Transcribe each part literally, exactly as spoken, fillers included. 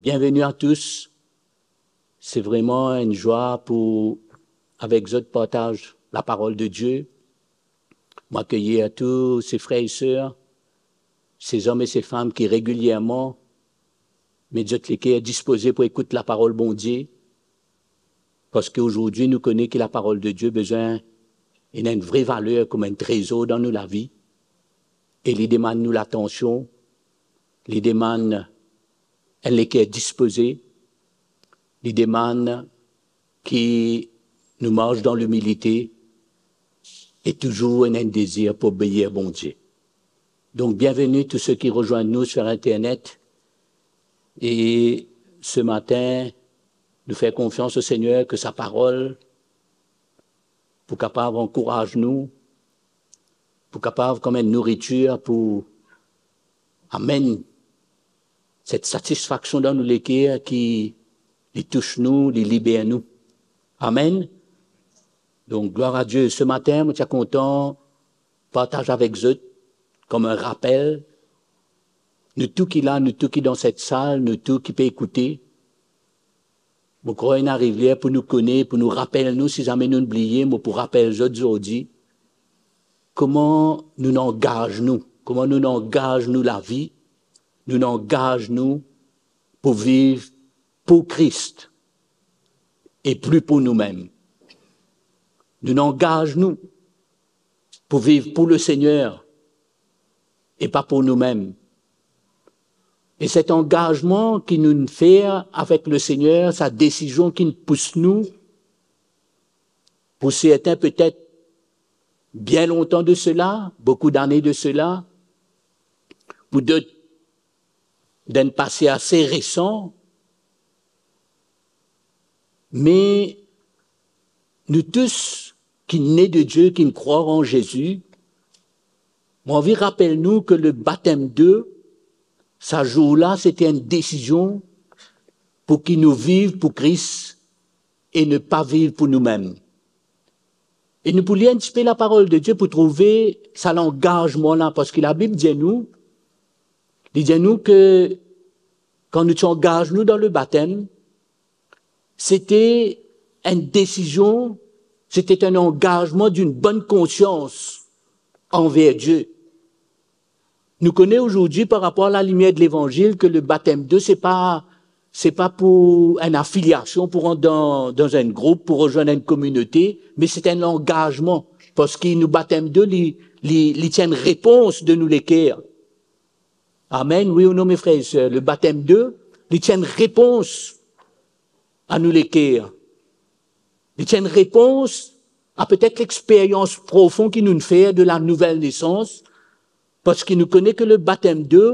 Bienvenue à tous. C'est vraiment une joie pour, avec zot, partaz laparol de Die. Mo akeyir tou se frer e ser, se zom e se fam ki regilierman met zot leker dispoze pou ekout laparol Bondie, parski azordi nou kone ki laparol de Die bizin ena enn vre valer kouma enn trezor dan nou lavi, e li demann nou latansion, li demann enn leker dispoze, li demann ki nou mars dan limilite e touzour ena enn dezir pou obeir Bondie. Donc, bienvenue tous ceux qui rejoignent nous sur Internet. E se matin, nou fer konfians o Segner ki sa parol pou kapav ankouraz nou, pou kapav kouma enn nouritir pou amenn set satisfaksion dan nou leker ki li tous nou, li liber nou. Amen. Donc, gloire à Dieu. Se matin, mo ti a kontan partaz avek zot kouma enn rapel, nou tou ki la, nou tou ki dan set sal, nou tou ki pe ekoute, mo krwar ena rivier pou nou kone, pou nou rapel nou, si zame nou bliye, mo pou rapel zot zordi, kouma nou angaz nou, kouma nou angaz nou lavi, nou angaz nou pou viv pou Kris e pli pou noumem. Nou angaz nou pou viv pou Lesegner e pa pou noumem. E set angazman ki nou fer avek Lesegner, sa desizion ki pous nou, pou sertin petet bien lontan de sela, boukou dane de sela, pou dot dan enn pase ase resan, me nou tous ki ne de Die, ki krwar an Zezi, mo anvi rapel nou ki le batem de, sa zour la, sete enn desizion pou ki nou viv pou Kris e ne pa viv pou noumem. E nou pou lir enn tipe laparol de Die pou trouve sa langazman la, parski Labib dir nou, li dir nou ki kan nou ti angaz nou dan le batem, sete enn desizion, sete enn angazman d'une bonne conscience envers Dieu. Nou kone azordi, par rapor a lalimier de Levanzil, ki le batem de, se pa, se pa pou enn afiliasion, pou rant dan, dan enn group, pou rezwenn enn kominote, me se enn langazman, parski nou batem de, li, li, li ti enn repons de nou leker. Amen, wi ou non, me frer e ser? Le batem de, li ti enn repons a nou leker. Li ti enn repons a petet lexperyans profon ki nou fer de la nouvel nesans, parski nou kone ki le batem de,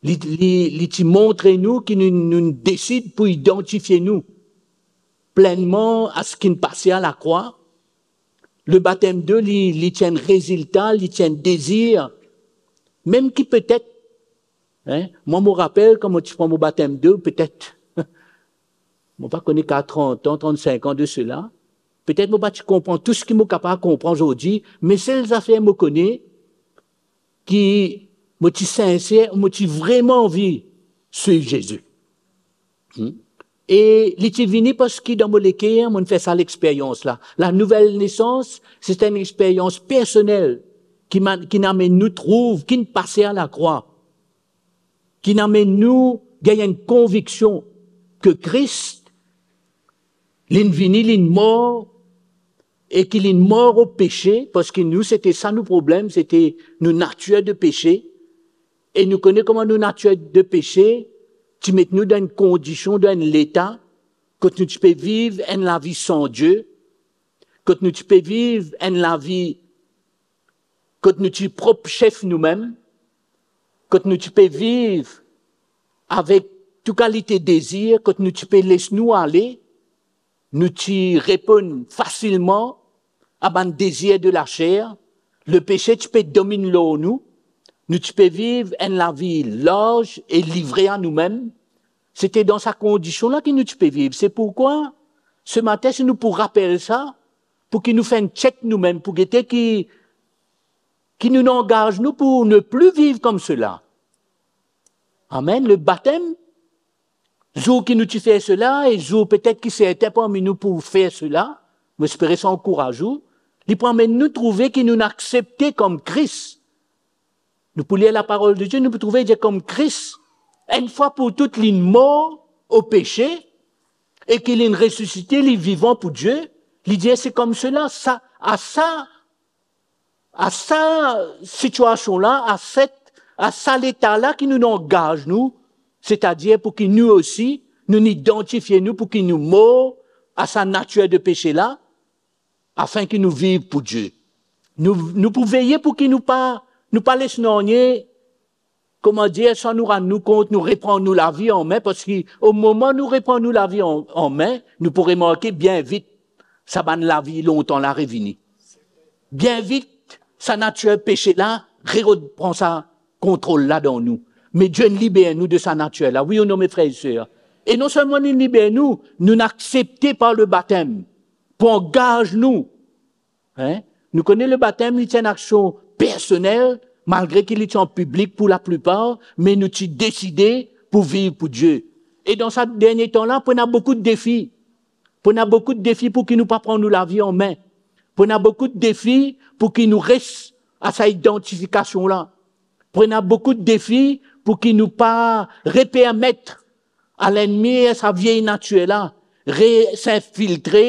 li, li, li ti montre nou ki nou, nou desid pou idantifie nou plennman a seki pase a lakrwa. Le batem de, li, li ti enn rezilta, li ti enn dezir, mem ki petet, hein, mwa, mo rapel kan mo ti pran mo batem de, petet, mo pa kone, ka trant an, trannsink an de sela, petet mo pa ti konpran tou seki mo kapav konpran zordi, me sel zafer mo kone, ki mo ti sinser, mo ti vreman anvi swiv Zezi. Hmm? E li ti vini parski dan mo leker, mo fer sa lexperyans la. La nouvel nesans, se enn lexperyans personel ki ma-, ki amenn nou trouv, ki pase a lakrwa, ki amenn nou gagn enn konviksion ki Kris, li vini, li mor, e ki li mor o pese, parski nou, sete sa nou problem, sete nou natir de pese, e nou kone kouma nou natir de pese ti met nou dan enn kondision, dan enn leta, kot nou ti pe viv enn lavi san Die, kot nou ti pe viv enn lavi kot nou ti prop sef noumem, kot nou ti pe viv avek tou kalite dezir, kot nou ti pe les nou ale, nou ti reponn fasilman a bann dezir de laser, lepese ti pe dominn lor nou, nou ti pe viv enn lavi larz e livre a noumem. Sete dan sa kondision la ki nou ti pe viv. Se pourkwa, se matin, si nou pou rapel sa, pou ki nou fer enn tchek noumem, pou gete ki, ki nou angaz nou pou ne pli viv koumsa. Amen. Le batem, Zour ki nou ti fer sela, e zour petet ki sertin parmi nou pou fer sela, mo espere sa ankouraz ou, li pou amenn nou trouve ki nou aksepte kom Kris. Nou pou lir laparol de Die, nou pou trouve dir kom Kris, enn fwa pou tou, li mor o pese, e ki li resisite, li vivan pou Die. Li dir, se kom sela, sa, a sa, a sa sitiasion la, a set, a sa leta la ki nou angaz nou, setadir pou ki nou osi, nou idantifie nou, pou ki nou mor a sa natir de pese la, afin ki nou viv pou Die. Nou, nou pou veye pou ki nou pa, nou pa les nanye, kouma dir, san nou rann nou kont, nou repran nou lavi an me, parski o moman nou repran nou lavi an, an me, nou pou remarke bien vit, sa bann lavi lontan la revini. Bien vit, sa natir pese la repran sa kontrol la dan nou. Me Die inn liber nou de sa natir la. Wi ou non, me frer e ser? E non selman li liber nou, nou aksepte par le batem, pou angaz nou. Hein? Nou kone le batem, li ti enn aksion personel, malgre ki li ti an piblik pou laplipar, me nou ti deside pou viv pou Die. E dan sa dernie tan la, pou ena boukou de defi. Pou ena boukou de defi pou ki nou pa pran nou lavi an me. Pou ena boukou de defi pou ki nou res a sa idantifikasion la. Pou ena boukou de defi pou ki nou pa repermet a lennmi, sa vie natir la, re-, sinfiltre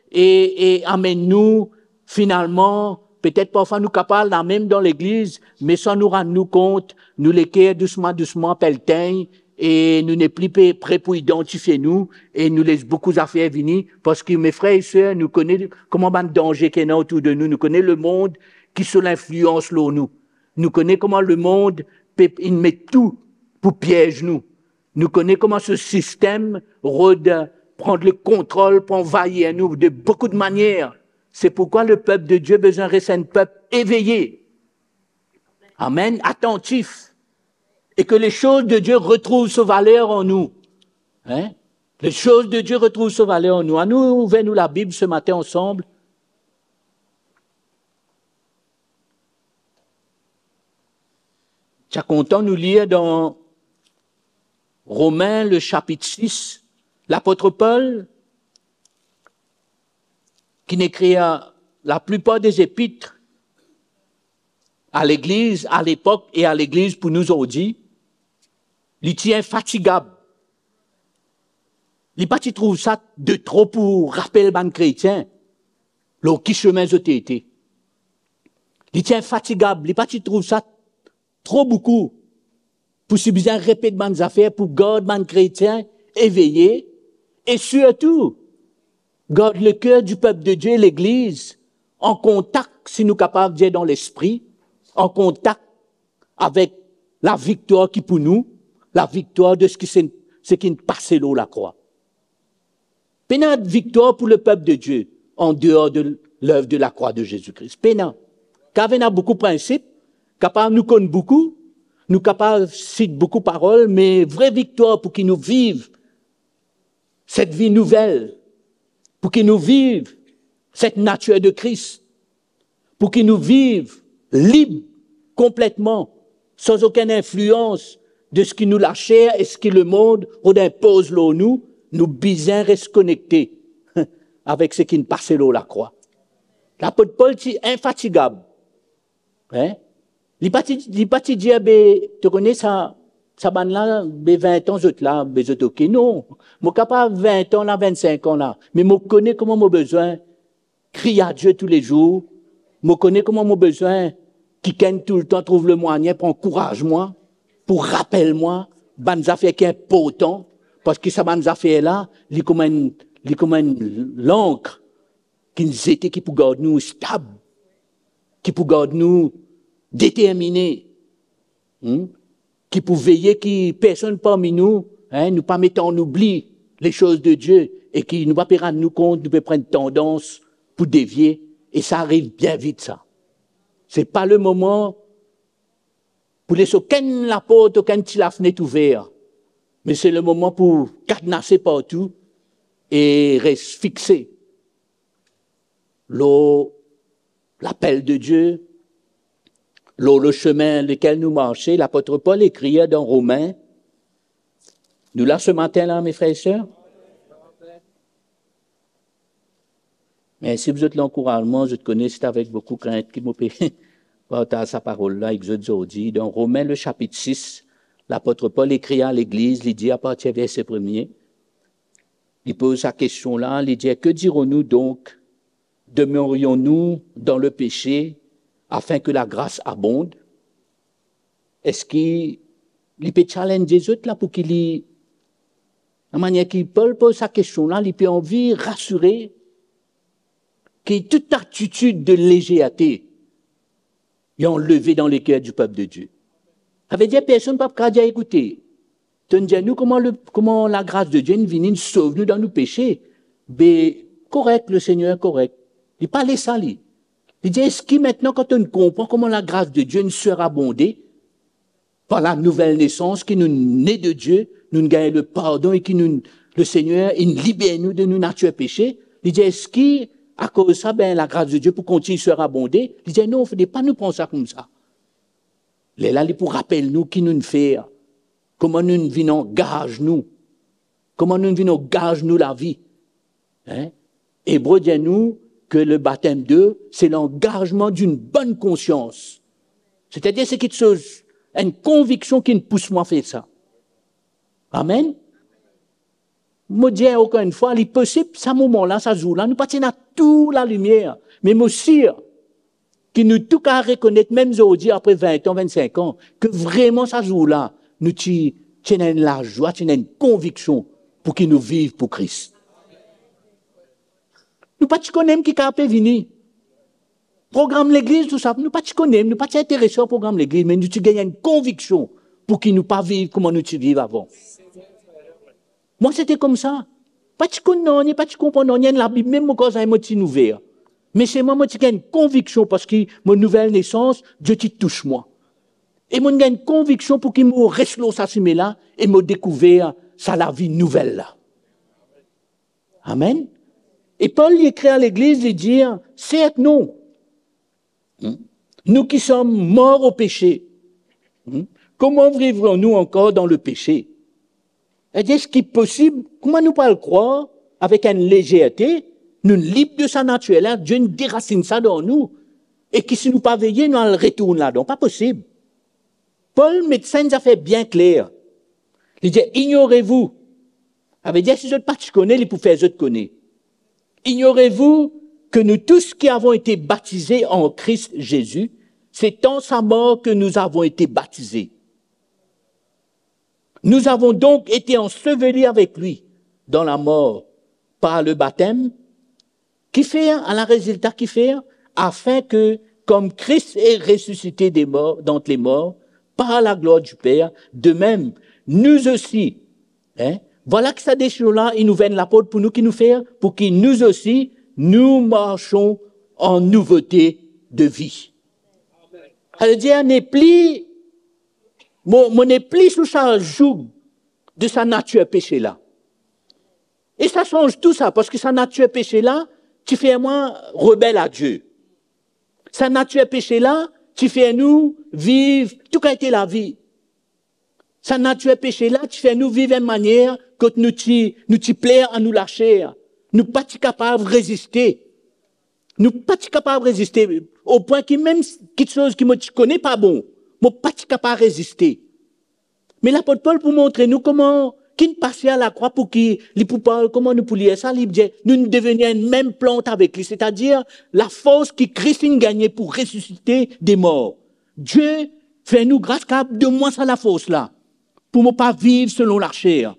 e, e amenn nou finalman, petet parfwa nou kapav la mem dan legliz, me san nou rann nou kont, nou leker dousman, dousman pe al tegn, e nou nepli pe, pre pou idantifie nou, e nou les boukou zafer vini, parski me frer e ser, nou kone kouma bann danze ki ena otour de nou, nou kone lemond ki sou linflians lor nou. Nou kone kouma lemond pe, inn met tou pou piez nou. Nou kone kouma se sistem rod pran le kontrol, pou anvayir nou de boukou de manier. Se pourkwa le pep de Die bizin res enn pep eveye. Amen. Atantif. E ke les choses de Dieu retrouv so valer an nou. Hein? Les choses de Dieu retrouv so valer an nou. Anou ouver nou Labib se matin ansanm. Ti a kontan nou lir dan Romin, le sapit sis, lapot Pol, ki'nn ekrir laplipar de epit a legliz, a lepok e a legliz pou nou zordi, li ti infatigab. Li pa ti trouv sa de tro pou rapel bann kretien lor ki semin zot ete. Li ti infatigab, li pa ti trouv sa tro boukou pou si bizin repet bann zafer, pou gard bann kretien eveye, e sirtou gard leker di pep de Die, legliz, an kontak, si nou kapav dir dan lespri, an kontak avek laviktwar ki pou nou, laviktwar de seki se, seki'nn pase lor lakrwa. Pena viktwar pou lepep de Die andeor de lev de lakrwa de Zezi Kri. Pena. Kapav ena boukou prinsip, kapav nou konn boukou, nou kapav sit boukou parol, me vre viktwar pou ki nou viv set vi nouvel, pou ki nou viv set natir de Kris, pou ki nou viv lib konpletman, san okenn inflians de seki nou laser e seki lemond rod inpoz lor nou, nou bizin res konekte avek seki'nn pase lor lakrwa. Lapot Pol ti infatigab. Hein? Li pa ti, li pa ti dir, be, to kone sa, sa bann la, be vin an zot la, be zot oke. Non, mo kapav vin an la, vinn-sink an la, me mo kone kouma mo bizin kriy a Die toulezour. Mo kone kouma mo bizin kikenn toultan trouv lemwayin pou ankouraz mwa, pou rapel mwa bann zafer ki inportan, parski sa bann zafer la, li kouma enn, li kouma enn lank ki'nn zete, ki pou gard nou stab, ki pou gard nou determine, hmm? Ki pou veye ki personn parmi nou, hein, nou pa met an oubli les choses de Dieu e ki nou pa pe rann nou kont, nou pe pran tandans pou devie, e sa ariv bien vit sa. Se pa le moman pou les okenn laport, okenn ti lafnet ouver, me se le moman pou kadnase partou e res fixe lor lapel de Die, lor le semin lekel nou marse. Lapot Pol ekrir dan Romin, Nou la se matin la, mes frères et sœurs? Mersi pou zot lankourazman. Zot kone se avek boukou krint ki mo pe partaz sa parol la ek zot zordi. Dan Romin, le sapit sis, lapot Pol ekrir a legliz, li dir, apartir verse premie, li poz sa kestion la, li dir, "Que dirons-nous donc? Demeurons-nous dans le péché afin que la grâce abonde?" Eski li pe challenge zot la pou ki li, lamanier ki Pol poz sa kestion la, li pe anvi rasire ki tout atitid de lezerte li anleve dan leker di pep de Die. Savedir personn pa kapav dir, "Ekoute, to'nn dir nou kouma le, kouma lagras de Die inn vini, inn sov nou dan nou pese. Be, korek, Lesegner korek." Li pa le sa li. Li dir, "Eski aster kan to'nn konpran kouma lagras de Die inn sirebonde par la nouvel nesans ki nou ne de Die, nou gagn le pardon e ki nou, Lesegner inn liber nou de nou natir pese, li dir, eski akoz sa, be, lagras de Die pou kontign sirebonde?" Li dir, "Non, fode pa nou pran sa koumsa." Lerla li pou rapel nou ki nou fer, kouma nou vinn angaz nou, kouma nou vinn angaz nou lavi. Hein? Ebre dir nou ke le batem de, se langazman d'une bonne conscience. Setadir, se kiksoz, enn konviksion ki pous mwa fer sa. Amen. Mo dir ankor enn fwa, li posib, sa moman la, sa zour la, nou pa ti ena tou lalimier, me mo sir ki nou tou kapav rekonet, mem zordi, apre vin an, vinn-sink an, ke vreman sa zour la, nou ti, ti ena enn lazwa, ti ena enn konviksion pou ki nou viv pou Kris. Nou pa ti kone mem ki kapav pe vini. Program legliz, tou sa, nou pa ti kone, nou pa ti interese ar program legliz, me nou ti gagn enn konviksion pou ki nou pa viv kouma nou ti viv avan. Mwa, sete koumsa. Pa ti konn nanye, pa ti konpran nanye, Labib mem mo krwar zame mo ti ouver. Me selman mo ti gagn konviksion parski mo nouvel nesans, Die ti tous mwa. E mo gagn konviksion pou ki mo res lor sa sime la e mo dekouver sa lavi nouvel la. Amen. E Pol, li ekrir a legliz, li dir, "Certes non. Hmm? Nous qui sommes morts au péché, hmm? Comment vivrons-nous encore dans le péché?" Li dir, eski posib, kouma nou pou al krwar avek enn lezerte, nou lib de sa natir la, Die inn derasinn sa dan nou, e ki si nou pa veye, nou al retourn ladan? Pa posib. Pol met sa enn zafer bien kler. Li dir, "Ignorez-vous." Savedir, si zot pa ti kone, li pou fer zot kone. "Ignorez-vous que nous tous qui avons été baptisés en Christ Jésus, c'est en sa mort que nous avons été baptisés. Nous avons donc été ensevelis avec lui dans la mort par le baptême." Kifer, ala rezilta kifer, afin que, comme Christ est ressuscité des morts, d'entre les morts, par la gloire du Père, de même, nous aussi, hein, vwala ki sa desizion la, inn ouver enn laport pou nou ki nou fer, pou ki nou osi, nous marchons en nouveauté de vie. Savedir, nepli, mo, mo nepli sou sa zoug de sa natir pese la. E sa sanz tou sa, parski sa natir pese la ti fer mwa rebel a Die. Sa natir pese la ti fer nou viv tou kalite lavi. Sa natir pese la ti fer nou viv enn manier kot nou ti, nou ti pler a nou laser. Nou pa ti kapav reziste. Nou pa ti kapav reziste. O pwin ki mem kiksoz ki mo ti kone pa bon, mo pa ti kapav reziste. Me lapot Pol pou montre nou kouma ki'nn pase a lakrwa pou ki li pou parl, kouma nou pou lir sa, li dir, nou, nou deveni enn mem plant avek li, setadir lafors ki Kris inn gagne pou resisite de mor. Die fer nou gras, kapav donn mwa sa lafors la, pou mo pa viv selon laser,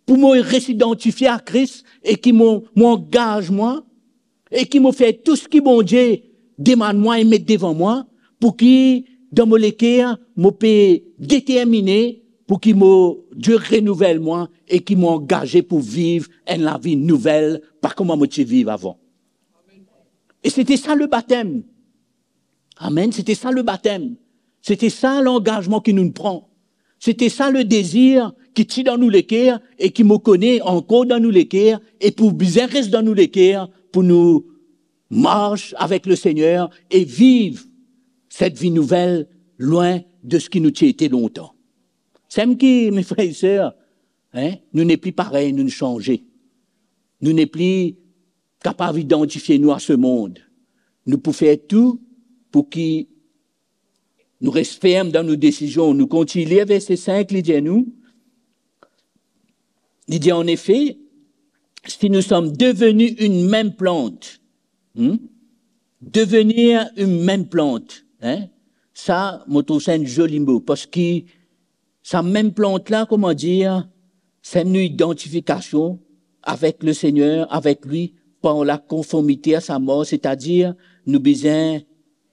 pou mo res idantifie a Kris e ki mo, mo angaz mwa, e ki mo fer tou seki Bondie demann mwa e met devan mwa, pou ki dan mo leker mo pe determine pou ki mo, Die renouvel mwa e ki mo angaze pou viv enn lavi nouvel, pa kouma mo ti viv avan. E sete sa le batem. Amen. Sete sa le batem. Sete sa langazman ki nou pran. Sete sa le dezir ki ti dan nou leker e ki mo kone ankor dan nou leker e pou bizin res dan nou leker pou nou mars avek Lesegner e viv set vi nouvel lwin de seki nou ti ete lontan. Samem ki, mes frères et sœurs, Hein? Nou nepli parey, nou sanze. Nou nepli kapav idantifie nou a se mond. Nou pou fer tou pou ki nou res ferm dan nou desizion. Nou kontign lir verse sink, li dir nou, li dir, "En effet, si nous sommes devenus une même plante," hmm? Devenir une même plante, hein? Sa, mo trouv sa enn zoli mo, parski sa mem plant la, kouma dir, sa enn nou idantifikasion avek Lesegner, avek li, par la konformite a sa mor, setadir nou bizin,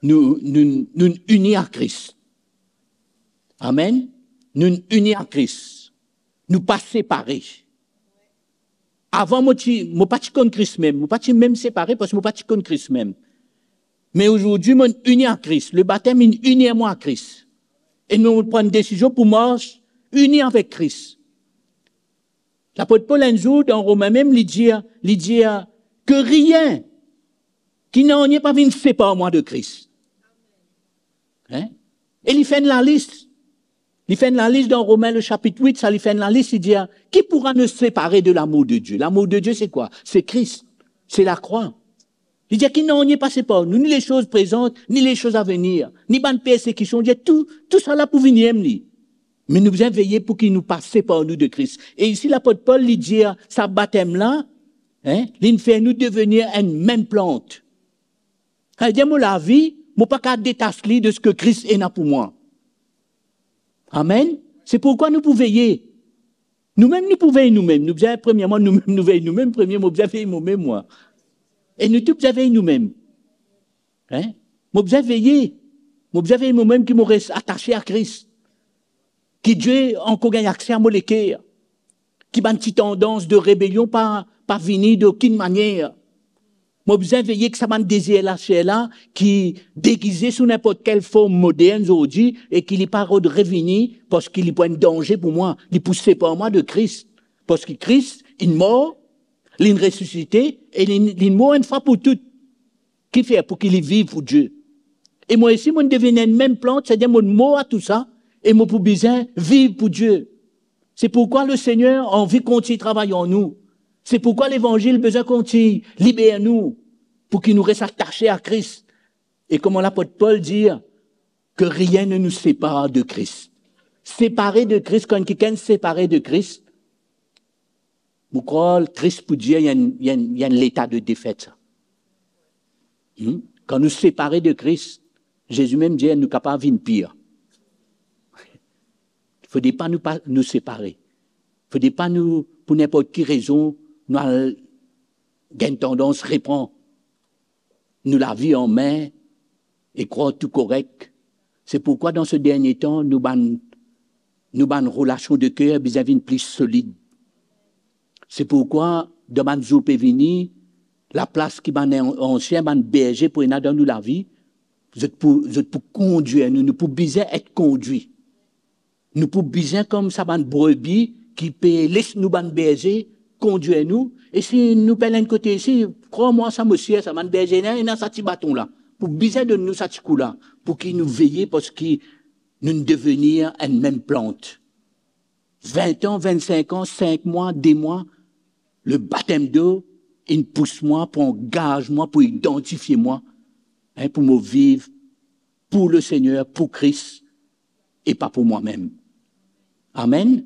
nou, nou, nou ini a Kris. Amen. Nou ini a Kris. Nou pa separe. Avan, mo ti, mo pa ti konn Kris mem, mo pa ti mem separe, parski mo pa ti konn Kris mem. Me azordi, mo ini a Kris. Lebatem inn ini mwa a Kris. E mo pran desizion pou mars ini avek Kris. Lapot Pol, enn zour, dan Romin mem, li dir, li dir, "Que rien, ki nanye pa vinn separ mwa de Kris." Hein? E li fer enn lalis. Li fer enn lalis dan Romin, le sapit wit, sa li fer enn lalis, li dir, "Qui pourra nous séparer de l'amour de Dieu?" L'amour de Dieu, c'est quoi? C'est Christ. C'est la croix. Li dir, "Ki nanye pa separ nou, ni les choses présentes, ni les choses à venir, ni bann persekision." Li dir, "Tou, tou sa la pou vini enn li." Me nou bizin veye pou ki nou pa separ nou de Kris. E isi, lapot Pol, li dir, sa batem la, hein, linn fer nou devenir enn mem plant. Savedir mo lavi, mo pa kapav detas li de seki Kris ena pou mwa. Amen. Se pourkwa nou pou veye. Nou mem, nou pou vey nou mem. Nou bizin, premierman, nou mem, nou vey nou mem. Premie, mo bizin vey mo mem, mwa. E nou tou bizin vey nou mem. Hein? Mo bizin veye. Mo bizin vey mo mem ki mo res atase a Kris. Ki Die ankor gagn akse a mo leker. Ki bann ti tandans de rebelion pa, pa vini de okenn manier. Mo bizin veye ki sa bann dezir laser la, ki degize sou ninport kel form modern zordi e ki li pa rod revini, parski li pou enn danze pou mwa, li pou separ mwa de Kris. Parski Kris, linn mor, linn resisite e linn, linn mor enn fwa pou tou. Kifer? Pou ki li viv pou Die. E mwa osi, mo devinn enn mem plant, setadir mo mor a tou sa, e mo pou bizin viv pou Die. Se pourkwa Lesegner anvi kontign travay an nou. Se pourkwa Levanzil bizin kontign liber nou, pou ki nou res atase a Kris. E kouma lapot Pol dir, "Que rien ne nous sépare de Christ." Separe de Kris, kan kikenn separe de Kris, mo krwar tris pou dir, li enn, li enn, li enn leta de defet, sa. Hmm? Kan nou separe de Kris, Zezi mem dir nou kapav vinn pir. Fode pa nou pa, nou separe. Fode pa nou, pou ninport ki rezon, nou al gagn tandans repran nou lavi an me e krwar tou korek. Se pourkwa dan se dernie tan, nou bann, nou bann relasion de ker bizin vinn pli solid. Se pourkwa, dan bann zour pe vini, laplas ki bann an-, ansien, bann berze pou ena dan nou lavi, zot pou, zot pou kondwir nou, nou pou bizin et kondwi. Nou pou bizin kom sa bann brebi ki pe les nou bann berze kondwir nou. E si nou pe al enn kote isi, krwar mwa sa, mo sir, sa bann berze la ena sa ti baton la, pou bizin donn nou sa ti kou la, pou ki nou veye, parski nou devenir enn mem plant. Vin an, vinn-sink an, sink mwa, de mwa, le batem dlo inn pous mwa pou angaz mwa, pou idantifie mwa, hein, pou mo viv pou Lesegner, pou Kris, e pa pou mwa mem. Amen.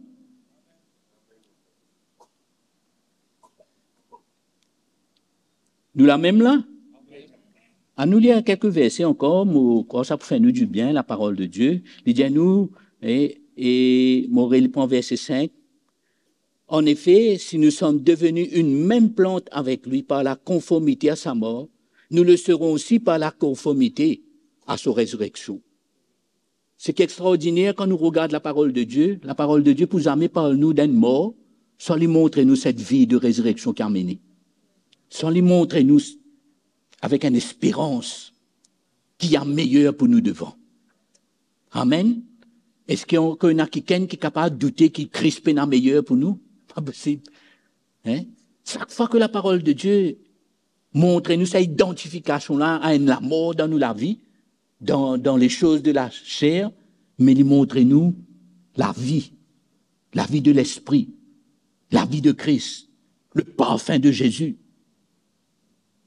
Nou la mem la? Anou lir kelke verse ankor, mo krwar sa pou fer nou dibien, laparol de Die. Li dir nou, e, e mo reli pran verse sink, En effet, si nous sommes devenus une même plante avec lui par la conformité à sa mort, nous le serons aussi par la conformité à sa résurrection. Seki extraordiner, kan nou regard laparol de Die, laparol de Die pou zame parl nou d'enn mor, san li montre nou set vi de rezireksion ki amene. San li montre nou s-, avek enn esperans ki a meyer pou nou devan. Amen. Eski ankor ena kikenn ki kapav doute ki Kris pena meyer pou nou? Pa posib. Hein? Sak fwa ki laparol de Die montre nou sa idantifikasion la a enn lamor dan nou lavi, dan, dan les choses de la chair, me li montre nou lavi, lavi de lespri. lavi de Kris, le parfin de Zezi.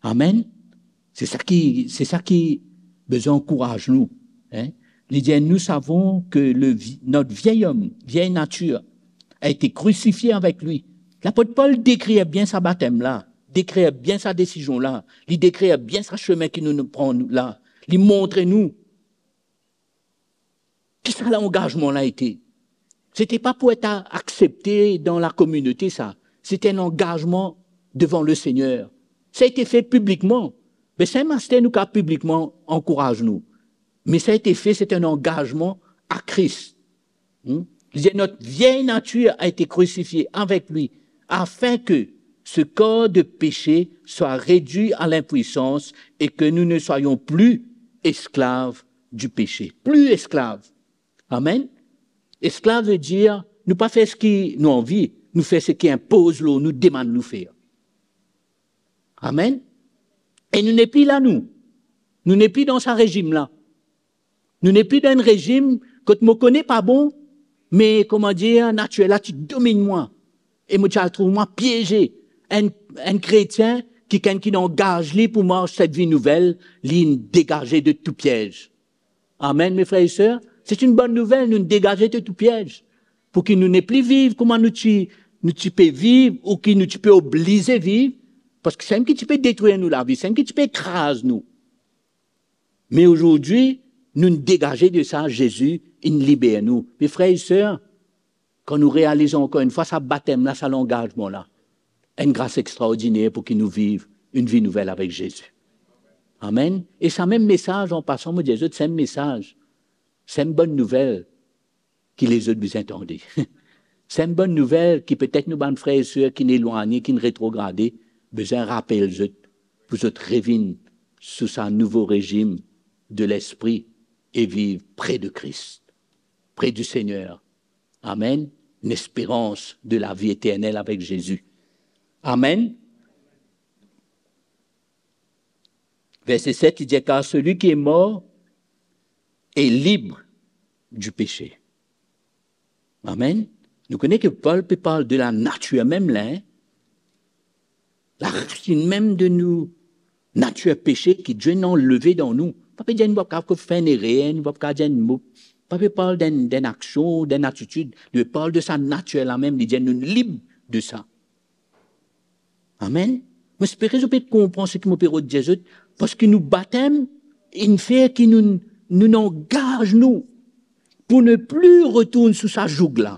Amen. Se sa ki, se sa ki bizin ankouraz nou, hein. Li dir, nous savons que le vi-, notre vieil homme, vieille nature, a été crucifié avec lui. Lapot Pol dekrir bien sa batem la, dekrir bien sa desizion la, li dekrir bien sa sime ki nou, nou pran nou la. Li montre nou ki sa langazman la ete. Sete pa pou et a-, aksepte dan lakominote sa. Sete enn angazman devan Lesegner. Sa ete fe piblikman. Me sime aster nou kapav piblikman ankouraz nou. Me sa ete fe, sete enn angazman a Kris. Hmm? Li dir, notre vieille nature a été crucifiée avec lui, afin que ce corps de péché soit réduit à l'impuissance et que nous ne soyons plus esclaves du péché. Plus esclaves. Amen. Esklav ve dir, nou pa fer seki nou anvi, nou fer seki inpoz lor nou, demann nou fer. Amen. E nou nepli la, nou. Nou nepli dan sa rezim la. Nou nepli dan enn rezim kot mo kone pa bon, me, kouma dir, natir la ti dominn mwa. E mo ti al trouv mwa pieze. Enn, enn kretien, kikenn ki angaz li pou mars set vi nouvel, li degaze de tou piez. Amen, mes frères et sœurs. Se enn bonn nouvel, nou degaze de tou piez. Pou ki nou nepli viv kouma nou ti, nou ti pe viv ou ki nou ti pe oblize viv, parski seki ti pe detrir nou lavi, seki ti pe kraz nou. Me azordi, nou degaze de sa, Zezi inn liber nou. Mes frères et sœurs, kan nou realiz ankor enn fwa sa batem la, sa langazman la, enn gras extraordiner pou ki nou viv enn vi nouvel avek Zezi. Amen. E sa mem mesaz, an pasan, mo dir zot, se enn mesaz, se enn bonn nouvel ki lezot bizin tande. Se enn bonn nouvel ki petet nou bann frer e ser ki'nn elwagne, ki'nn retrograde, bizin rapel zot, pou zot revinn sou sa nouvo rezim de Lespri e viv pre de Kris, pre di Segner. Amen. Enn esperans de lavi eternel avek Zezi. Amen. Verse set, li dir, car celui qui est mort est libre du péché. Amen. Nou kone ki Pol pe parl de lanatir mem la, hein? Larasinn mem de nou natir pese ki Dieu inn anleve dan nou. Pa pe dir nou pa kapav fer enn erer, nou pa kapav dir enn mo. Pa pe parl d'enn, d'enn aksion, d'enn atitid. Li pe parl de sa natir la mem, li dir nou lib de sa. Amen. Mo espere zot pe konpran seki mo pe rod dir zot, parski nou batem inn fer ki nou, nou angaz nou pou ne pli retourn sou sa zoug la.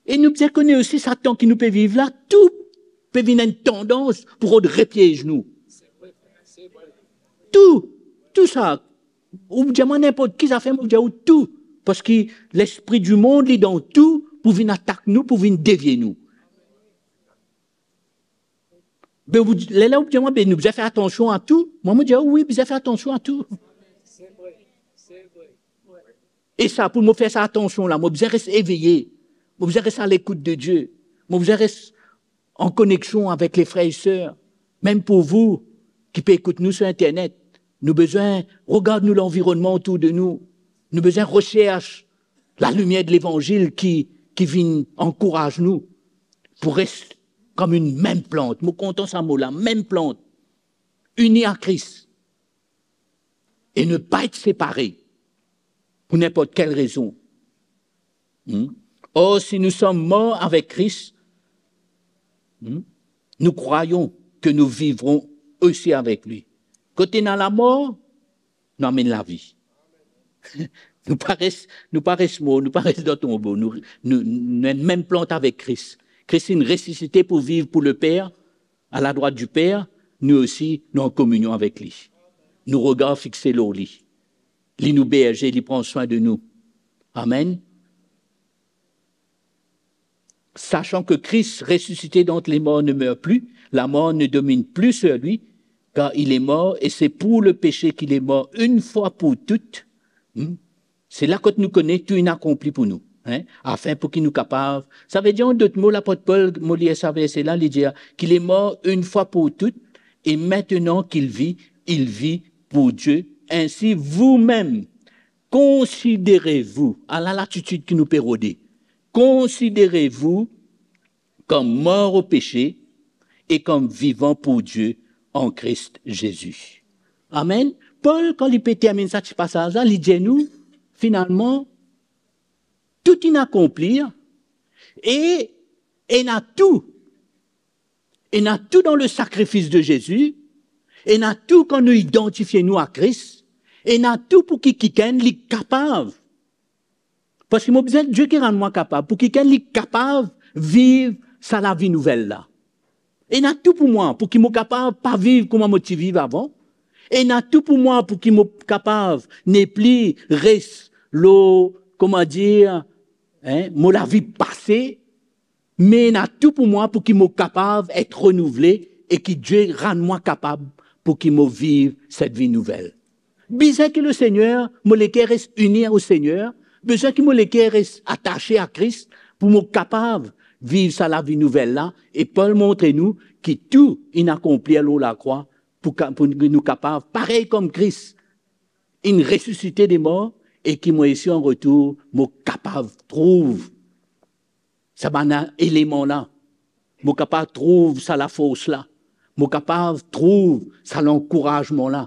E nou bizin kone osi, sa tan ki nou pe viv la, tou pe vinn enn tandans pou rod repiez nou. Tou, tou sa. Ou dir mwa ninport ki zafer, mo dir ou tou. Parski lespri dimond, li dan tou pou vinn atak nou, pou vinn devie nou. Be ou, lerla ou dir mwa, be nou bizin fer atansion a tou. Mwa, mo dir ou, wi, bizin fer atansion a tou. E sa, pou mo fer sa atansion la, mo bizin res eveye. Mo bizin res a lekout de Dieu. Mo bizin res an koneksion avek le frer e ser. Mem pou ou ki pe ekout nou sir internet, nou bizin regard nou lanvironnman otour de nou. Nou bizin resers lalimier de levanzil ki, ki vinn ankouraz nou pou res kom enn mem plant. Mo kontan sa mo la, mem plant. Ini a Kris. E ne pa et separe pou ninport kel rezon. Hmm? Or, si nous sommes morts avec Christ, hmm, nous croyons que nous vivrons aussi avec lui. Kot ena lamor, nou amenn lavi. Nou pa res, nou pa res mor, nou pa res dan tonbo. Nou, nou, nou enn mem plant avek Kris. Kris inn resisite pou viv pou Leper, a ladrwat di Per, nou osi, nou an kominion avek li. Nou regar fixe lor li. Li nou berze, li pran swin de nou. Amen. Sachant que Christ ressuscité d'entre les morts ne meurt plus, la mort ne domine plus sur lui, car il est mort et c'est pour le péché qu'il est mort une fois pour toutes. Hmm? Se la kot nou kone tou inn akonpli pou nou, hein? Afin pou ki nou kapav. Savedir, an dot mo, lapot Pol, mo lir sa verse la, li dir, qu'il est mort une fois pour toutes, et maintenant qu'il vit, il vit pour Dieu. Ainsi, vous-même, considérez-vous, ala latitid ki nou pe rode. considérez-vous comme mort au péché et comme vivant pour Dieu en Christ Jésus. Amen. Pol, kan li pe terminn sa ti pasaz la, li dir nou, finalman, tou inn akonpli, e ena tou, ena tou dan le sakrifis de Zezi, ena tou kan nou idantifie nou a Kris, ena tou pou ki kikenn li kapav. Parski mo bizin Dieu ki rann mwa kapav, pou kikenn li kapav viv sa lavi nouvel la. Ena tou pou mwa, pou ki mo kapav pa viv kouma mo ti viv avan. Ena tou pou mwa, pou ki mo kapav nepli res lor, kouma dir, hein, mo lavi pase, me ena tou pou mwa, pou ki mo kapav et renouvle e ki Die rann mwa kapav pou ki mo viv set vi nouvel. Bizin ki Lesegner, mo leker res ini o Segner, bizin ki mo leker res atase a Kris pou mo kapav viv sa lavi nouvel la. E Pol montre nou ki tou inn akonpli lor lakrwa pou ka-, pou nou kapav, parey kom Kris inn resisite de mor, e ki mwa osi an retour, mo kapav trouv sa bann eleman la, mo kapav trouv sa lafors la, mo kapav trouv sa lankourazman la,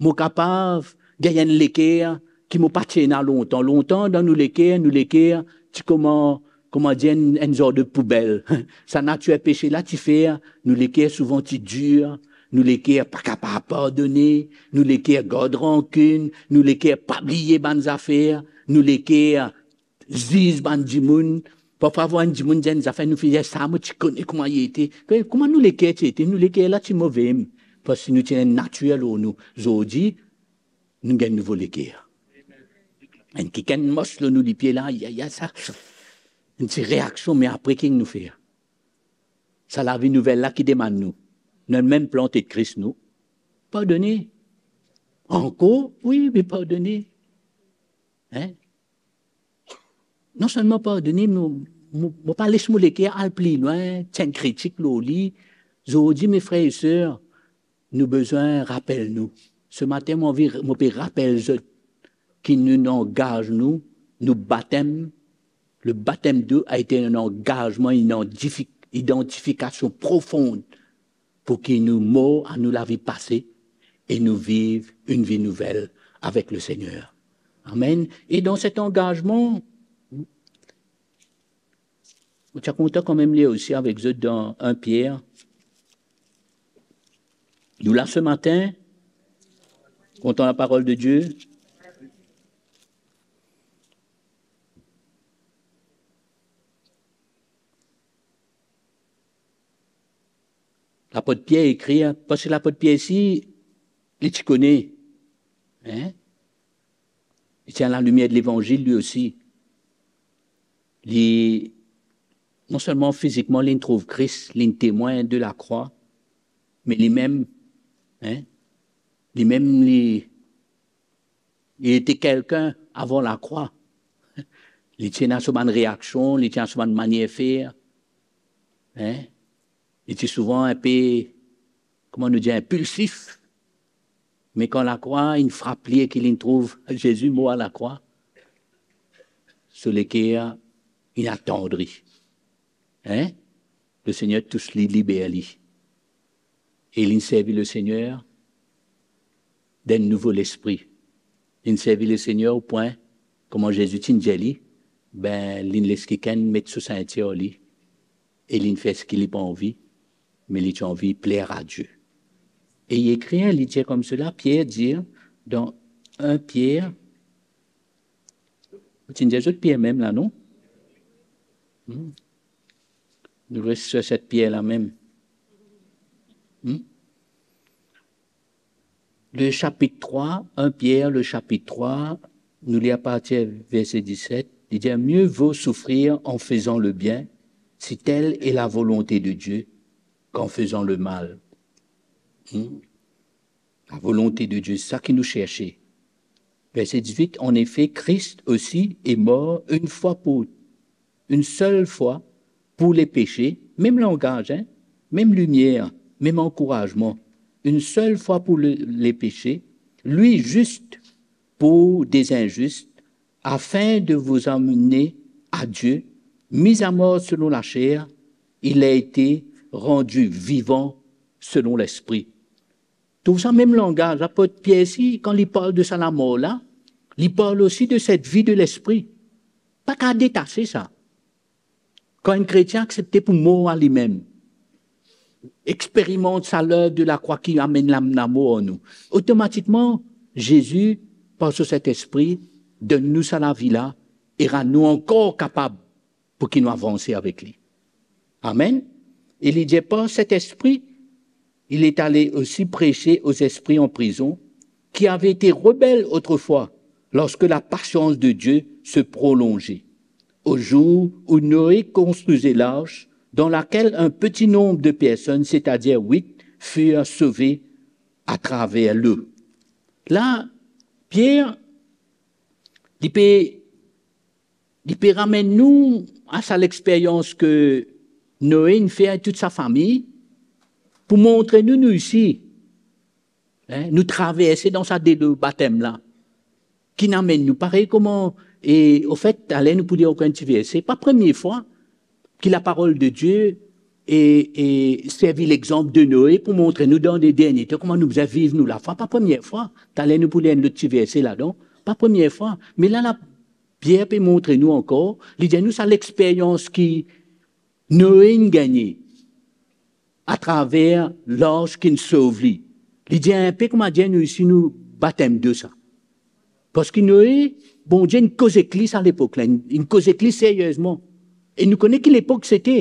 mo kapav gagn enn leker ki mo pa ti ena lontan. Lontan, dan nou leker, nou leker ti kouma, kouma dir, enn, enn zor de poubel. Sa natir pese la ti fer nou leker souvan ti dir, nou leker pa kapav pardone, nou leker gard rankinn, nou leker pa bliye bann zafer, nou leker ziz bann dimoun. Parfwa, vwar enn dimoun dir enn zafer, nou finn dir, "Sa, mo ti kone kouma li ete." Be, kouma nou leker ti ete? Nou leker la ti move, parski nou ti ena enn natir lor nou. Zordi, nou gagn nouvo leker. Enn kikenn mos lor nou lipie la, ya, ya, sa, enn ti reaksion, me apre, ki nou fer? Sa lavi nouvel la ki demann nou. Nou mem plan ek Kris, nou pardone. Ankor? Wi, me pardone. Hein? Non selman pardone, mo, mo, mo pa les mo leker al pli lwin, ti enn kritik lor li. Zordi, mes frères et sœurs, nou bizin rapel nou. Se matin, mo anvi, mo pe rapel zot ki nou, nou angaz nou, nou batem, le baptême d'eau a été un engagement, une identifi-, identification profonde pour que nou mor à nou lavi pase e nou viv enn vi nouvel avek Lesegner. Amen. E dan set angazman, mo ti a kontan kanmem lir osi avek zot dan enn Pier. Nou la se matin, kontan laparol de Die. Lapot Pier ekrir, parski lapot Pier si, li ti kone, hein? Li ti ena lalimier de levanzil, li osi. Li, non selman fizikman li trouv Kris, li temwin de lakrwa, me limem, hein, limem li, li ete kelkenn avan lakrwa. Li ti ena so bann reaksion, li ti ena so bann manier fer, hein? Li ti souvan enpe, kouma nou dir, inpilsif. Me kan lakrwa inn frap li e ki linn trouv Zezi mor a lakrwa, so leker inn atandri. Hein? Lesegner tous li, liber li. E linn servi Lesegner dan enn nouvo lespri. Linn servi Lesegner o pwin, kouma Zezi ti dir li, be, linn les kikenn met so sintir ar li, e linn fer seki li pa anvi, me li ti anvi pler a Die. E li ekrir, li dir koumsa, Pier dir, dan enn Pier, ti dir zot Pier mem la, non? Hmm. Nou res lor set Pier la mem. Hmm? Le chapitre trois, enn Pier, le chapitre trois, nou lir apartir verse diset, li dir, "Mieux vaut souffrir en faisant le bien, si telle est la volonté de Dieu, qu'en faisant le mal." Hmm? Lavolonte de Die, sa ki nou serse. Verse dizuit, "En effet, Christ aussi est mort une fois pour, une seule fois pour les péchés", mem langaz, hein, mem limier, mem ankourazman, "une seule fois pour le, les péchés, lui juste pour des injustes, afin de vous amener à Dieu, mis à mort selon la chair, il a été rendu vivant selon l'Esprit. Trouv sa mem langaz, lapot Pier si, kan li parl de sa lamor la, li parl osi de set vi de lespri. Pa kav detase sa. Kan enn kretien aksepte pou mor a limem, eksperimant sa lev de lakrwa ki amenn lam-, lamor an nou, otomatikman, Zezi, par so Sintespri, donn nou sa lavi la e rann nou ankor kapab pou ki nou avanse avek li. Amen. E li dir, par Sintespri, il est allé aussi prêcher aux esprits en prison, qui avaient été rebelles autrefois, lorsque la patience de Dieu se prolongeait, au jour où Noé construisit l'arche, dans laquelle un petit nombre de personnes, c'est-à-dire huit, furent sauvées à travers l'eau. La, Pier, li pe, li pe ramenn nou a sa lexperyans ke Noe inn fer avek tou sa fami, pou montre nou, nou isi, hein, nou traverse dan sa delo batem la, ki inn amenn nou parey kouma, e, anfet, taler nou pou lir ankor enn ti verse, pa premie fwa ki laparol de Die e, e servi lexanp de Noe pou montre nou dan le dernie tan kouma nou bizin viv nou lafwa, pa premie fwa. Taler nou pou lir enn lot ti verse ladan, pa premie fwa. Me la, la, Pier pe montre nou ankor, li dir nou sa lexperyans ki Noe inn gagne atraver larz ki'nn sov li. Li dir enpe kouma dir nou isi nou batem de sa. Parski Noe, Bondie inn koz ek li sa lepok la, inn, inn koz ek li seriezman. E nou kone ki lepok sete.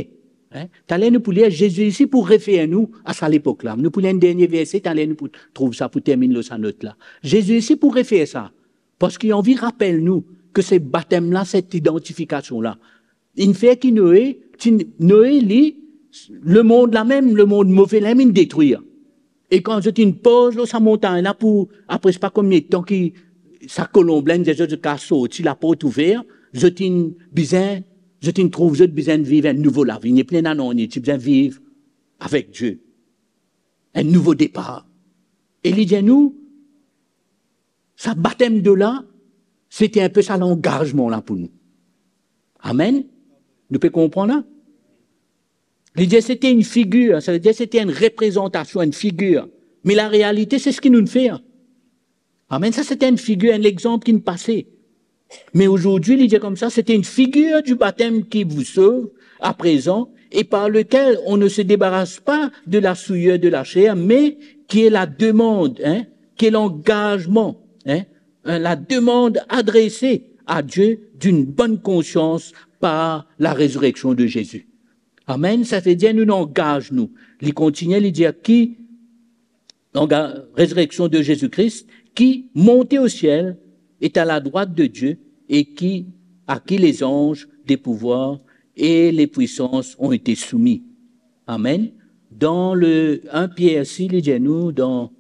Hein? Taler nou pou lir, Zezi isi pou refer nou a sa lepok la. Nou pou lir enn dernie verse, taler nou pou trouv sa pou terminn lor sa not la. Zezi isi pou refer sa. Parski li anvi rapel nou ke se batem la, set idantifikasion la, inn fer ki Noe, ti, Noe li, lemond la mem, lemond move la mem inn detrir. E kan zot inn poz lor sa montagn la pou, apre sipa konbien tan ki sa kolonb la inn dir zot, zot kav sorti, laport ouver, zot inn bizin, zot inn trouv zot bizin viv enn nouvo lavi, nepli ena nanye, ti bizin viv avek Die. Enn nouvo depar. E li dir nou, sa batem de la, sete enpe sa langazman la pou nou. Amen. Nou pe konpran la? Li dir sete enn figir, savedir sete enn reprezantasion, enn figir. Me larealite, se seki nou'nn fer. Amen. Sa sete enn figir, enn lexanp ki'nn pase. Mais aujourd'hui, li dir koumsa, c'est une figure du baptême qui vous sauve à présent et par lequel on ne se débarrasse pas de la souillure de la chair, mais qui est la demande, hein, qui est l'engagement, hein, hein, la demande adressée à Dieu d'une bonne conscience par la résurrection de Jésus. Amen. Savedir nou, nou angaz nou. Li kontinie, li dir ki, donc, la résurrection de Jésus-Christ, qui monte au ciel, est à la droite de Dieu, et qui, à qui les anges, des pouvoirs et les puissances ont été soumis. Amen. Dan le enn Pier si, li dir nou, dan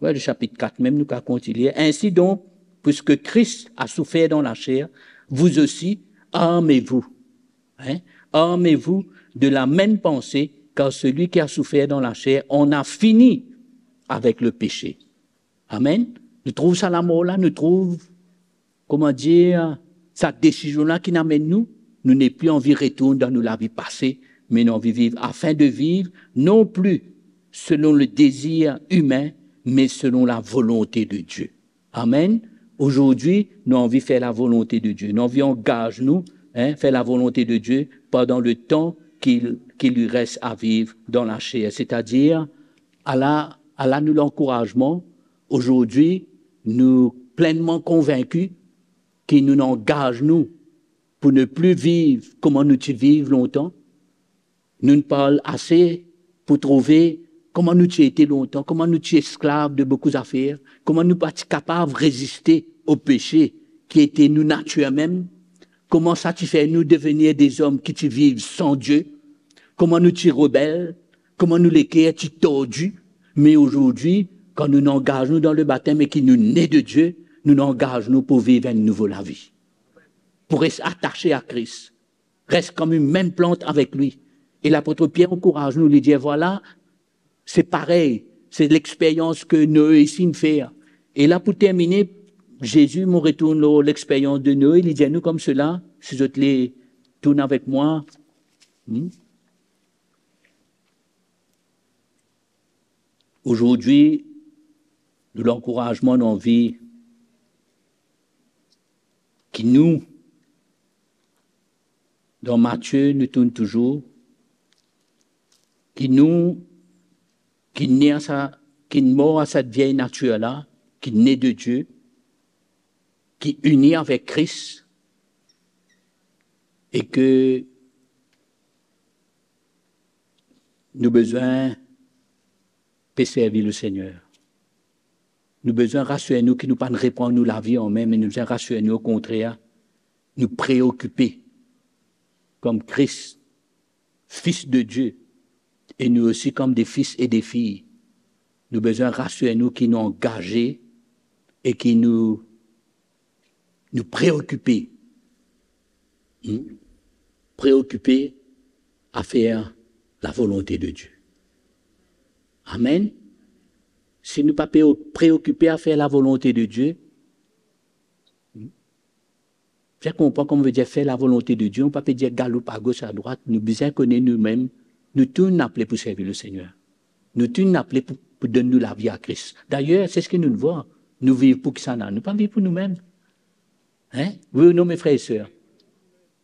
Ouais, le chapitre quatre même, nous allons continuer. Ainsi donc, puisque Christ a souffert dans la chair, vous aussi, armez-vous. Hein? Armez-vous de la même pensée, car celui qui a souffert dans la chair en a fini avec le péché. Amen. Nou trouv sa lamor la, nou trouv, kouma dir, sa desizion la ki'nn amenn nou, nou nepli anvi retourn dan nou lavi pase, me nou anvi viv afin de vivre non plus selon le désir humain, mais selon la volonté de Dieu. Amen. Aujourd'hui, nou anvi fer lavolonte de Die. Nou anvi angaz nou, hein, fer lavolonte de Die pandan le tan ki, ki li res a viv dan laser. Setadir, ala, ala nou lankourazman, aujourd'hui, nou plennman konvinki ki nou angaz nou pou ne pli viv kouma nou ti viv lontan. Nou'nn parl ase pou trouve kouma nou ti ete lontan, kouma nou ti esklav de boukou zafer, kouma nou pa ti kapav reziste o pese ki ete nou natir mem, kouma sa ti fer nou devenir de zom ki ti viv san Die, kouma nou ti rebel, kouma nou leker ti tordi. Me azordi, kan nou angaz nou dan lebatem e ki nou ne de Die, nou angaz nou pou viv enn nouvo lavi, pou res atase a Kris, res kouma enn mem plant avek li. E lapot Pier ankouraz nou, li dir, vwala, se parey, se lexperyans ki Noe isi inn fer. E la, pou termine, Zezi, mo retourn lor lexperyans de Noe, li dir nou koumsa, si zot le tourn avek mwa, hmm? Azordi, nou lankourazman, nou anvi ki nou, dan Matie, nou tourn touzour, ki nou, ki ne a sa, ki mor a sa viey natir la, ki ne de Die, ki ini avek Kris, e ke nou bizin pe servi Lesegner. Nou bizin rasir nou ki nou pa'nn repran nou lavi anmem, me nou bizin rasir nou, okontrer, nou preokipe kom Kris, Fis de Die, e nou osi kom de fis e de fi. Nou bizin rasir nou ki nou angaze e ki nou, nou preokipe. Hmm? Preokipe a fer lavolonte de Die. Amen. Si nou pa pe preokipe a fer lavolonte de Die, hmm? Fer konpran kouma vedir fer lavolonte de Die, nou pa pe dir galoup agos, adrwat, nou bizin kone noumem, nou tou nou apele pou servi Lesegner. Nou tou nou apele pou, pou donn nou lavi a Kris. Dayer, se seki nou vwar, nou viv pou kisannla, nou pa viv pou noumem. Hein? Wi ou non, me frer e ser?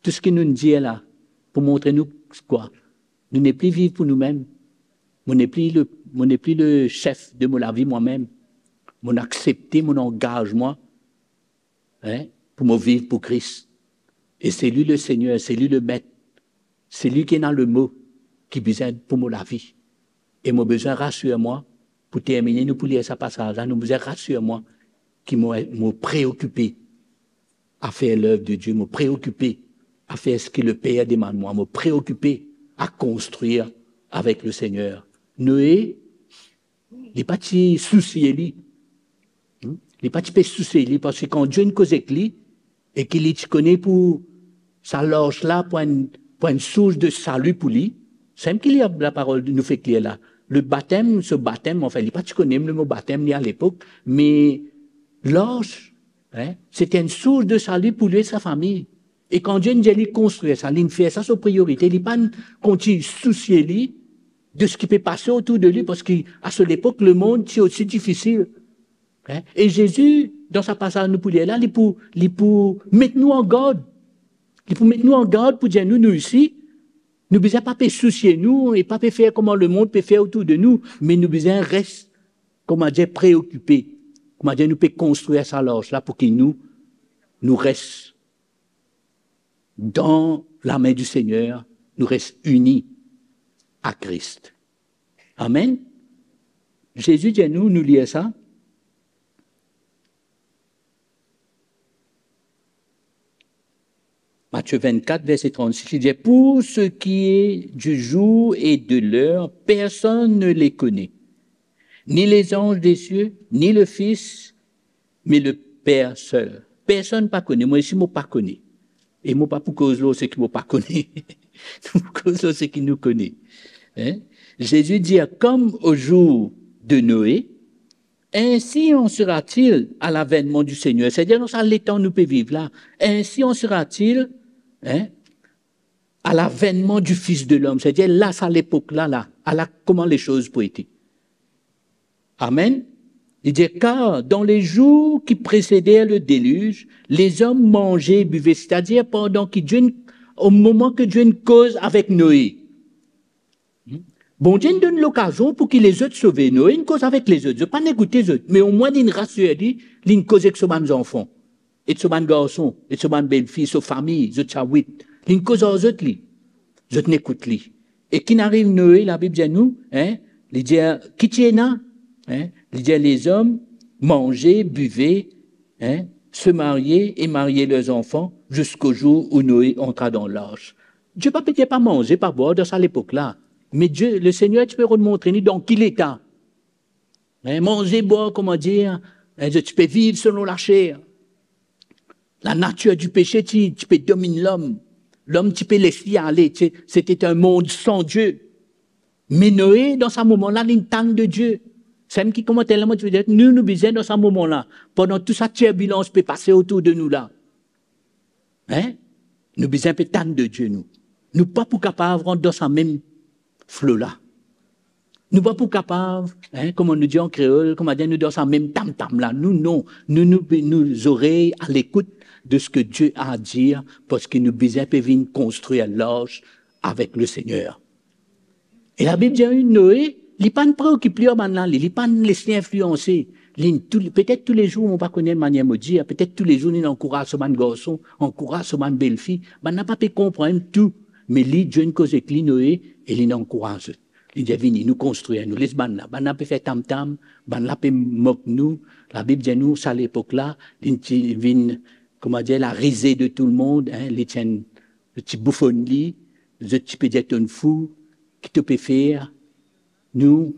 Tou seki nou dir la, pou montre nou kwa? Nou nepli viv pou noumem. Mo nepli le, mo nepli le sef de mo lavi mwa mem. Mo aksepte mo angazman, hein, pou mo viv pou Kris. E se li Lesegner, se li Lemet, se li ki ena lemo ki bizin pou mo lavi. E mo bizin rasir mwa, pou termine, nou pou lir sa pasaz la, nou bizin rasir mwa ki mo, mo preokipe a fer lev de Die, mo preokipe a fer seki Leper demann mwa, mo preokipe a konstrir avek Lesegner. Noe, li pa ti sousie li. Hmm? Li pa ti pe sousie li, parski kan Die inn koz ek li, e ki li ti kone pou sa larz la pou enn, pou enn sours de sali pou li, samem ki li, laparol nou fek lir la. Le batem, so batem, anfin, li pa ti kone mem le mo batem li alepok, me larz, hein, sete enn sours de sali pou li e sa fami. E kan Die inn dir li konstrir sa, li inn fer sa so priorite, li pa'nn kontign sousie li de seki pe pase otour de li, parski a so lepok, lemond ti osi difisil. Hein? E Zezi, dan sa pasaz nou pou lir la, li pou, li pou met nou an gard. Li pou met nou an gard pou dir nou, nou osi, nou bizin pa pe sousie nou e pa pe fer kouma lemond pe fer otour de nou, me nou bizin res, kouma dir, preokipe, kouma dir, nou pe konstrir sa larz la pou ki nou, nou res dan lame di Segner, nou res ini a Kris. Amen. Zezi dir nou, nou lir sa. Matie vennkat, verse trannsis, li dir, pour ce qui est du jour et de l'heure, personne ne les connaît, ni les anges des cieux, ni le Fils, me le Per sel. Personn pa kone, mwa osi mo pa kone. E mo pa pou koz lor seki mo pa kone. Nou pou koz lor seki nou kone. Hein? Zezi dir, comme au jour de Noé, ainsi en sera-t-il à l'avènement du Seigneur. Setadir, dan sa letan nou pe viv la, ainsi en sera-t-il, hein, à l'avènement du Fils de l'homme. Setadir, la, sa lepok la, la, ala kouma lesoz pou ete. Amen. Li dir, car dans les jours qui précédèrent le déluge, les hommes mangeaient et buvaient, setadir pandan ki Dieu, au moment que Dieu koz avek Noe. Bondie donn lokazion pou ki lezot sove. Noe inn koz avek lezot, zot pa'nn ekoute zot, me omwin linn rasir li, linn koz ek so bann zanfan, ek so bann garson, ek so bann belfi, so fami, zot sa wit. Linn koz ar zot li. Zot inn ekout li. E ki'nn ariv Noe, Labib dir nou, hein, li dir, ki ti ena, hein, li dir, les hommes mangeaient, buvaient, hein, se mariaient et mariaient leurs enfants jusqu'au jour où Noé entra dans l'arche. Dieu pa pe dir pa manze, pa bwar dan sa lepok la. Me Dieu, le Seigneur ti pe rod montre nou dan ki leta. Hein, manze, bwar, kouma dir, hein, zot ti pe viv selon laser. Lanatir di pese ti, ti pe dominn lom. Lom ti pe les li ale. Ti, c'était un monde sans Dieu. Me Noe, dan sa moman la, linn tann de Dieu. Samem ki komanter la, mo ti pe dir, nou, nou bizin dan sa moman la, pandan tou sa tirbilans pe pase otour de nou la, hein? Nou bizin pe tann de Die nou. Nou pa pou kapav rant dan sa mem flo la. Nou pa pou kapav, hein, kouma nou dir an kreol, kouma dir, nou dan sa mem tam-tam la. Nou, non. Nou, nou, nou zorey alekout de seki Die a a dir, parski nou bizin pe vinn konstrir larz avek Lesegner. E Labib dir, Noe, li pa'nn preokip li ar bannla, li, li pa'nn les li inflianse. Li, tou, petet toulezour, mo pa kone manier mo dir, petet toulezour li ankouraz so bann garson, ankouraz so bann belfi. Bannla pa pe konpran tou, me li, Die inn koz ek li, Noe, e li inn ankouraz zot. Li dir, vini, nou konstrir, nou les bannla. Bannla pe fer tam-tam, bannla pe mok nou. Labib dir nou, sa lepok la, li ti vinn, kouma dir, la risée de tout le monde, hein, li ti enn, zot ti boufonn li, zot ti pe dir, to enn fou, ki to pe fer? Nou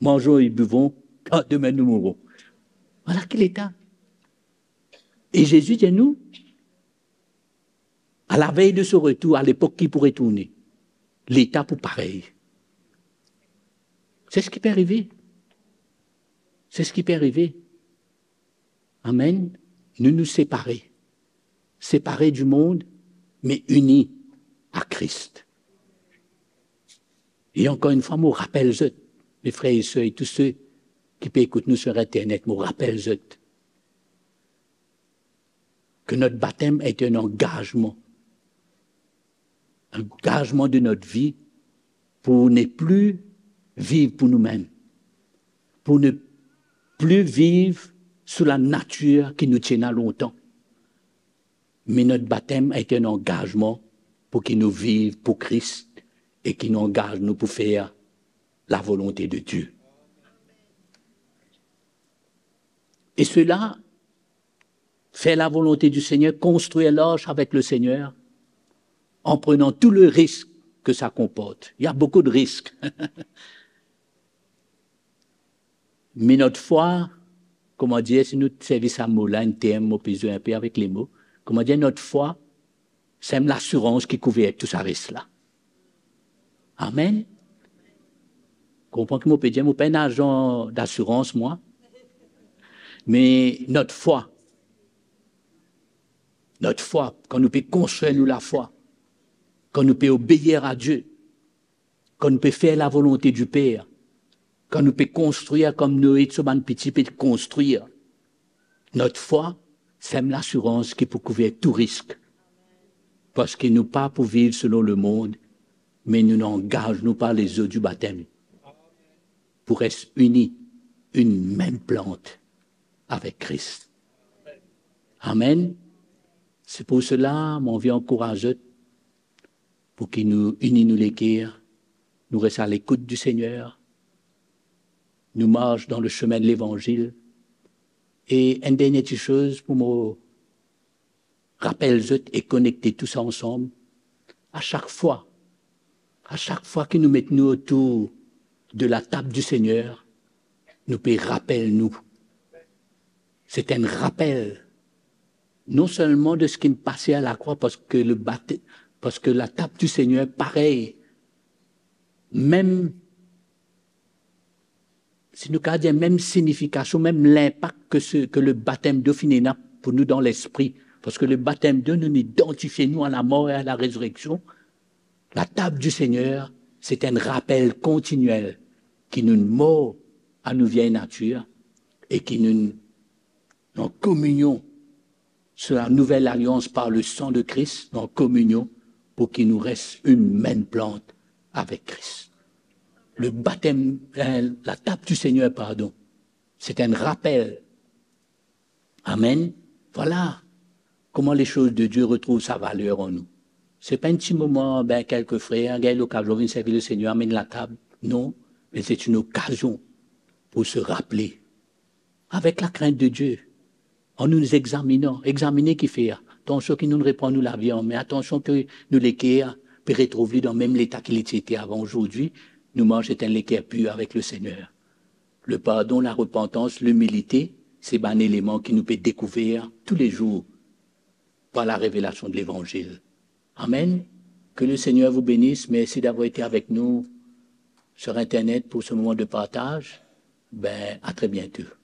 manzon e bouvon, kar demin nou mouron. Vwala ki leta. E Zezi dir nou, a lavey de so retour, a lepok ki pou retourne, leta pou parey. Se seki pe arive. Se seki pe arive. Amen. Nou, nou separe. Separe di mond, me ini a Kris. E ankor enn fwa, mo rapel zot, me frer e ser, e tou seki pe ekout nou sir internet, mo rapel zot ke not batem ete enn angazman. Angazman de not vi pou ne pli viv pou noumem, pou ne pli viv sou lanatir ki nou ti ena lontan. Me not batem ete enn angazman pou ki nou viv pou Kris e ki nou angaz nou pou fer lavolonte de Die. E sela, faire la volonté du Seigneur, construire l'arche avec le Seigneur, en prenant tout le risque que ça comporte. Il y a beaucoup de risques. Me not fwa, kouma dir, si nou servi sa mo la, enn term, mo pe zwe inpe avek lemo, kouma dir, not fwa, se enn lasirans ki kouver tou sa res la. Amen. Konpran ki mo pe dir, mo pa enn azan dasirans, mwa. Me not fwa, not fwa, kan nou pe konstrir nou lafwa, kan nou pe obeir a Die, kan nou pe fer lavolonte di Per, kan nou pe konstrir kouma Noe ek so bann piti pe konstrir, not fwa se enn lasirans ki pou kouver tou risk. Parski nou pa pou viv selon lemond, me nou, nou angaz nou par lezo di batem pou res ini, enn mem plant avek Kris. Amen. Se pou sela, mo anvi ankouraz zot pou ki nou ini nou leker, nou res a lekout di Segner, nou mars dan le semin de levanzil. E enn dernie ti soz pou mo rapel zot e konekte tou sa ansam, a sak fwa, a sak fwa ki nou met nou otour de latab di Segner, nou pe rapel nou. Se enn rapel, non selman de seki pase a lakrwa, parski le bate-, parski latab di Segner parey, mem, si nou kapav dir, mem signifikasion, mem linpak ke se, ke le batem de finn ena pou nou dan lespri. Parski le batem de nou, nou idantifie nou a lamor e a larezireksion. Latab di Segner, se enn rapel kontiniel ki nou mor a nou vie natir e ki nou an kominion sou la nouvel alians par le sang de Christ, an kominion pou ki nou res enn mem plant avek Kris. Le batem, eh, latab di Segner, pardon, se enn rapel. Amen. Vwala kouma lesoz de Die retrouv sa valer an nou. Se pa enn ti moman, be, kelke frer gagn lokazion vinn servi le Segner, amenn latab. Non, me se enn okazion pou se rapele avek lakrint de Die, an nou examinan, examine ki fer, atansion ki nou repran nou lavi an me, atansion ki nou leker pe retrouv li dan mem leta ki li ti ete avan. Azordi, nou mars ek enn leker pir avek le Segner. Le pardon, larepantans, limilite, se bann eleman ki nou pe dekouver toulezour par larevelasion de Levanzil. Amen. Que le Seigneur vous bénisse. Merci d'avoir été avec nous sur Internet pour ce moment de partage. Be, a tre biento.